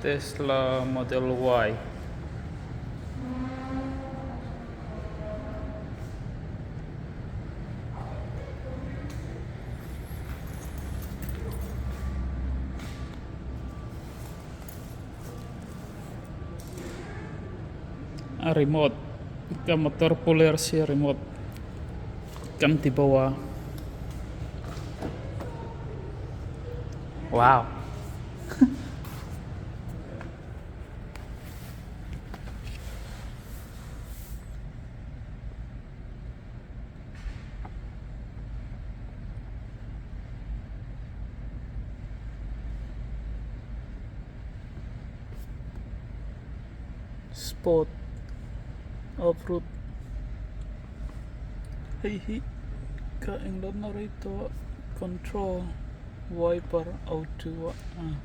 Tesla Model Y. A remote ka motor puler sia remote kan ti bo a wow Sport off road hei hi ka englo na rei tawh a control wiper auto ah.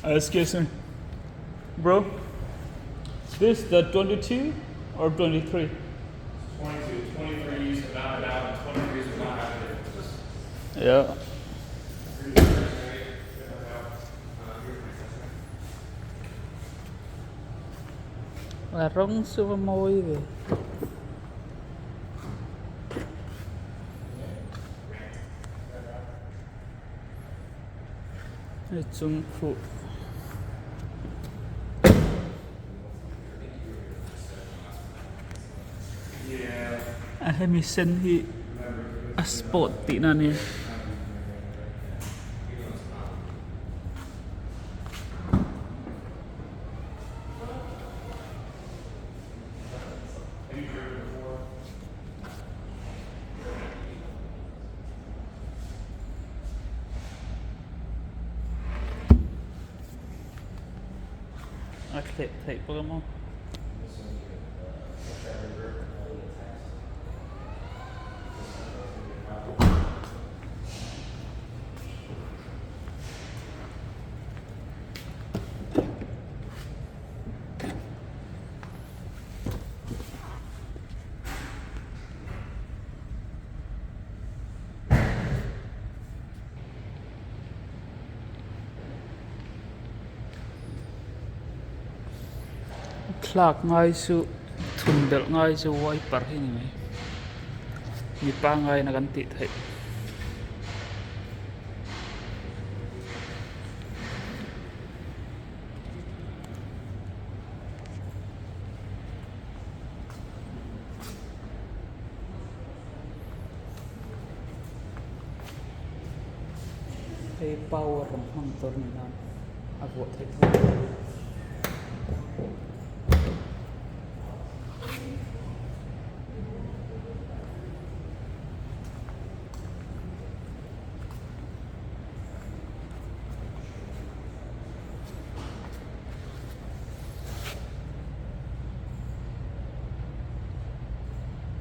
Excuse me, bro. This the 22 or 23? 22, 23 have not been out, and 23s have not had differences. Yeah. A rawng chu va mawi ve. Hei chung khuh. A hemi sen hi a sport tihna a nia. A thleh theih bawk a maw. Thlak ngai chu thun belh ngai chu wiper hi a ni mai mi pangngai in a kan tih theih. Hei power rawn hmang tur ni nan a vuah theih tho a.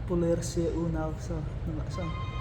Pulersia unau saw hnungah sawn.